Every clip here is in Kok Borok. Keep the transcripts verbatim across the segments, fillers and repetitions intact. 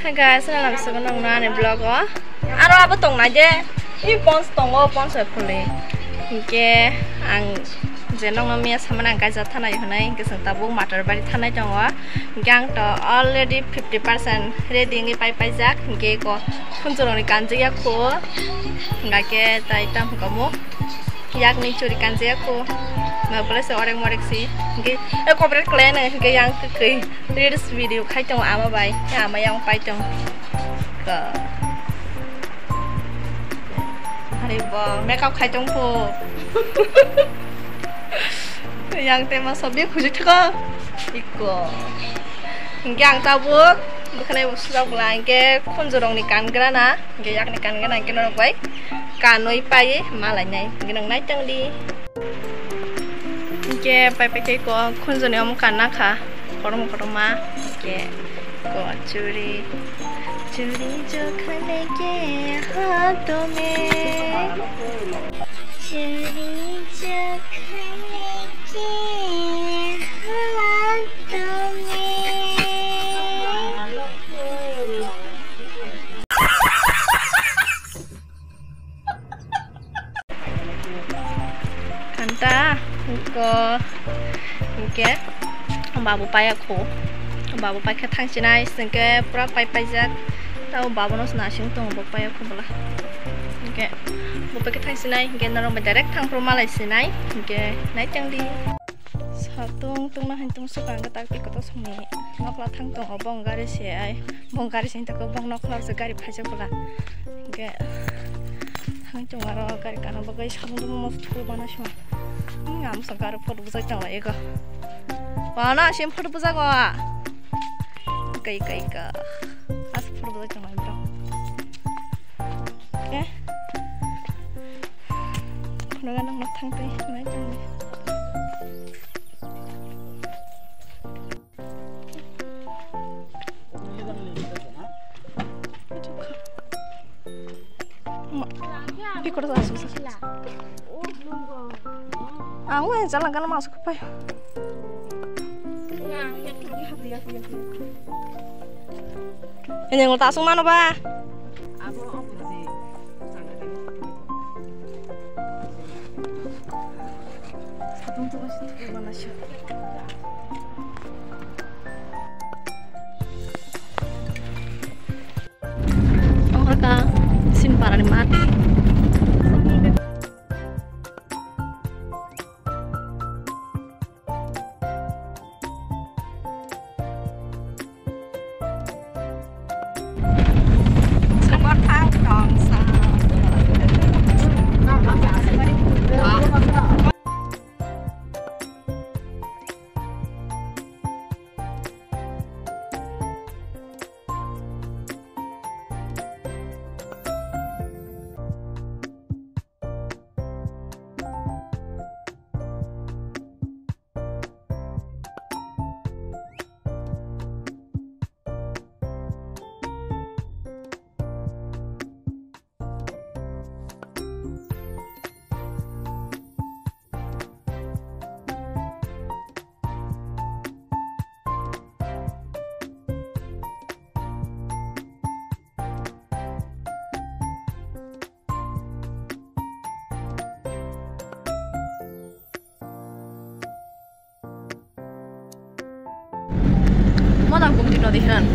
Guys, nang sugo nang nani vlog o. Aro abo tong nai de. I pons tongo, pons bai phuli. Hinkhe ang je nokno miya samani ang kaisa thanai hwnwi, hinkhe chwng tabuk Matar bari thanai tongo. Hinkhe ang to already fifty percent ready wngwi pai paijak. Hinkhe eko khunjurokni kanjak ya kho. Hinkhe tai tamo kamu. Yakni churi kanjak ya kho. Ma pore se orek morek si. Hinkhe e cooperate khlai nang hinkhe yang kwkwi. Reels video khai tongo ama bai, ama yang pai tong. Ka. Hari bo makeup khai tong pho. Yang tema sob ye khuji thaka. Iko. Hinkhe ang tabuk bwkhanai bo sujak bwla hinkhe khunjurokni kangra na, hinkhe yakni kangra na hinkhe norok bai kanwi paiwi malainai hinkhe nang naitongdi. Hinkhe pai pai khe ko khunjuni omo kanna kha, kotorma kotorma. Hinkhe ko churi, churi jo khane ke haath mein, churi jo khane ke haath mein. Kanta ko hinkhe babu paya kho, babu paikha thangsinai hinkhe pura pai paijak. Tao babono se nasing tongo bo paya kho bwla. Hinkhe bo paikha thangsinai hinkhe norok bai direct thangphuru malai sinai hinkhe naitongdi. Satung tungma hai tungsuk ang tak tik koto songni nokla thang tongo bong gari se ai bong gari se hinta ko bong nokla se gari phaijak bwla. Hinkhe thang tongo aro gari kana bagwi satung tungma mos thubana sima. Ngam sa gari photo bujai tong lai ego. Wana sim photo bujago. Kai kai ka. As photo bujai tong lai bro. Oke. Phunukna nang nok thang tei nai tong. Ma, bikor sa su sa. Ang wai jalan kana masuk pai. Ini ngol tasung mano ba? Satung tu masih tu mana sih? Ongkha ka sin parani mat. Modang kumti no dihan.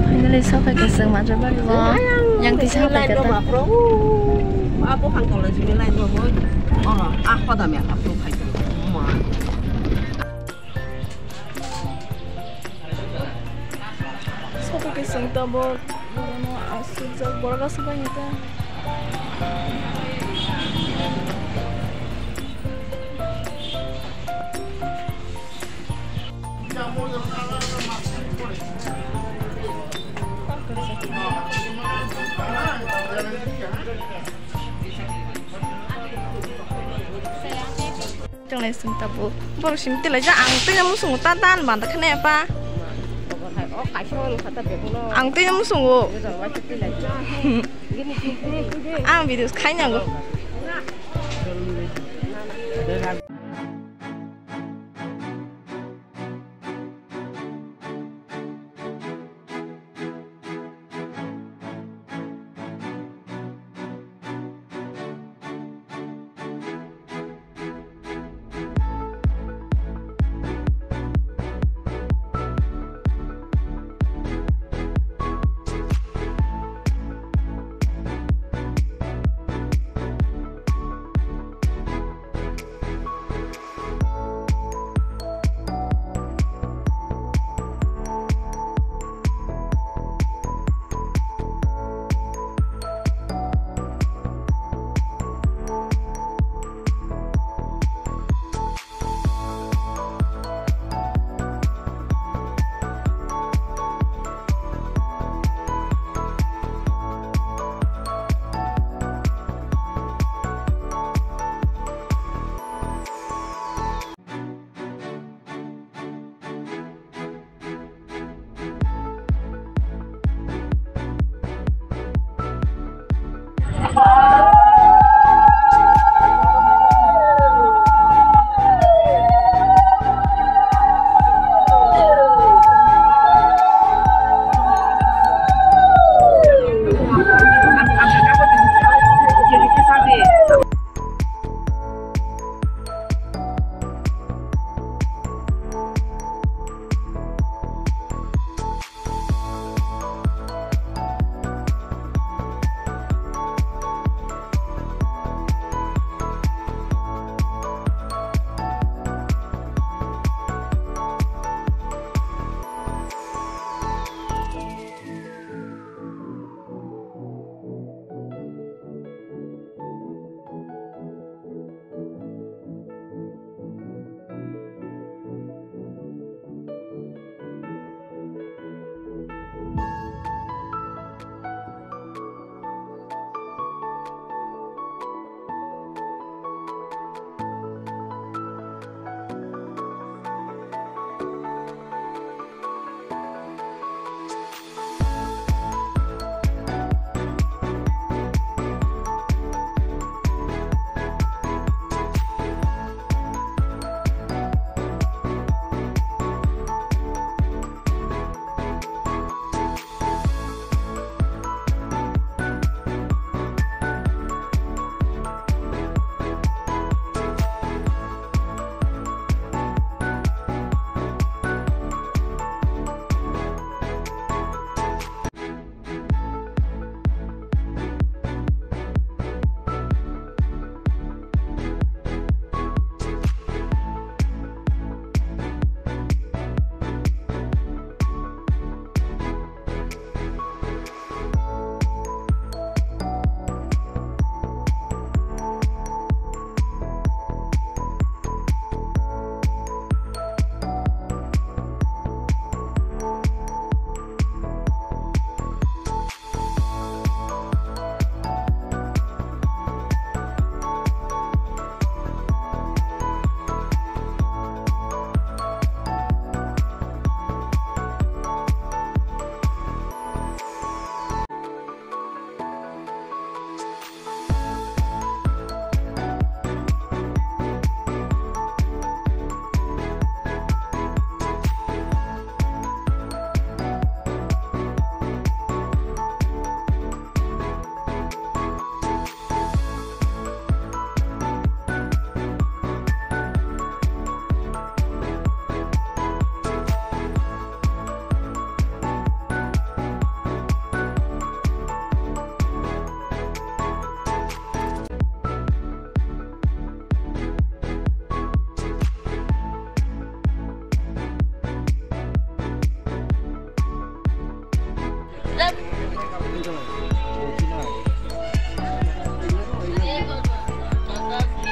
Finally, sopai ka chwng Matar bari o. Yang tisa sopai ka ta. Abo hang tole jini line bo bo. Oro, ah, hoda me approve khai. Sopai ka chwng ta bo. Borok no aswk jak, borok aswk bai ta. Sing tabuk. Borok simi tilaijak ang tei musungo ta dan banda khane apa? Ang tei musungo. Ang video khainango.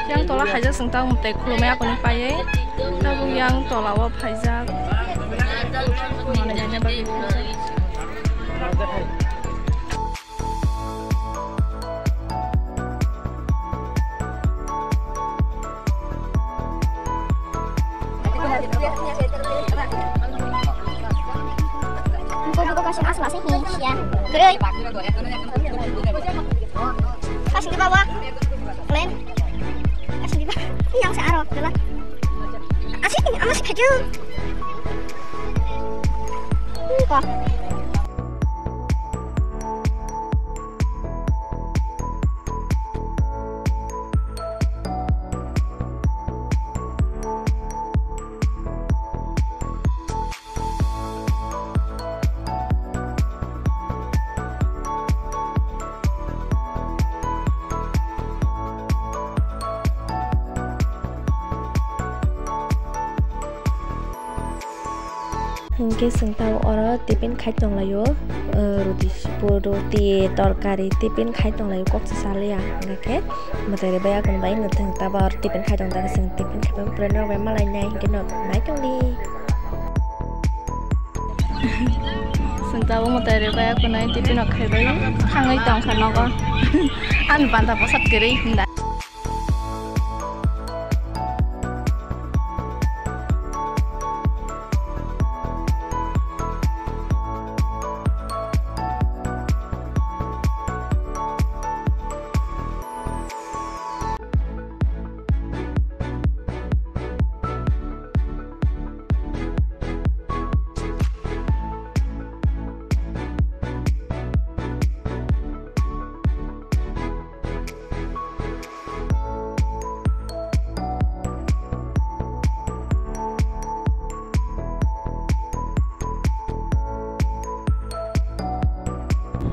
Yang tola haja sengtang mutai khulumai akoni payai. Tabuk yang tola o phaijak. Mane mane bagwi phaijak. Siya. Kwrwi. Asing di bawah. Plain. Asing di bawah. Ini yang searo, jelas. Asing, ama si khaju. Hmm, kok. Hinkhe chwng tabuk oro tiffin khai tonglaio, eh, roti, roti, torkari tiffin khai tonglaio, koksa chaliya. Hingkhe mwtai rwbai akon bai nwthwng tabuk oro tiffin khai tong, tabuk chwng tiffin khai bai friend rok bai malai nai, hinkhe no nai tongdi. Chwng tabuk mwtai rwbai akon bai tiffin rok khai bai thangwi tongkha nogo. Ani banta bwsat kwrwi hinda.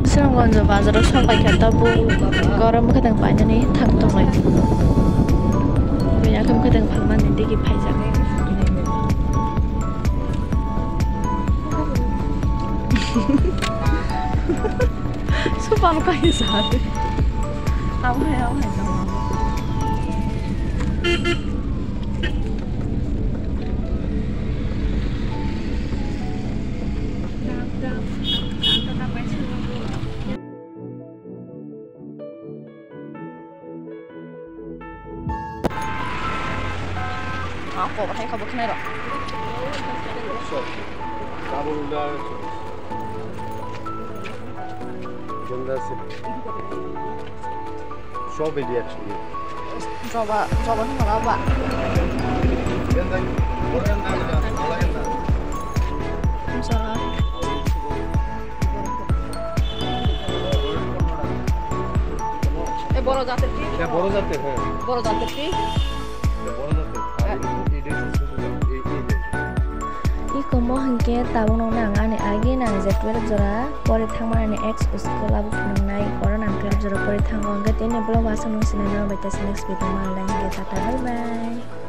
Bisingtwi bazaro sok paikha, tabuk gorom bwkha tang painani thang tonglai. Yakhe bwkha tang phalmani digi phaijak. Super kai sa. Abo hai, abo hai. Ah, kok hai kabo khnai rok. Joba, joba nung mala ba. Masa. Eh, boro jater ki? Ya, boro jater, ha. Boro jater ki? Ya, boro jater. Ah, ini, ini, ini, ini. Iko mo hinkhe tabuk nokna ang ani agini ang je twelve jora pori thangma ani ex school abo phunuknai, oro nang twelve jora pori thango, hinkhe tini vlog aswk nung sinai no bai, tei next video ma lai hinkhe tata bye bye.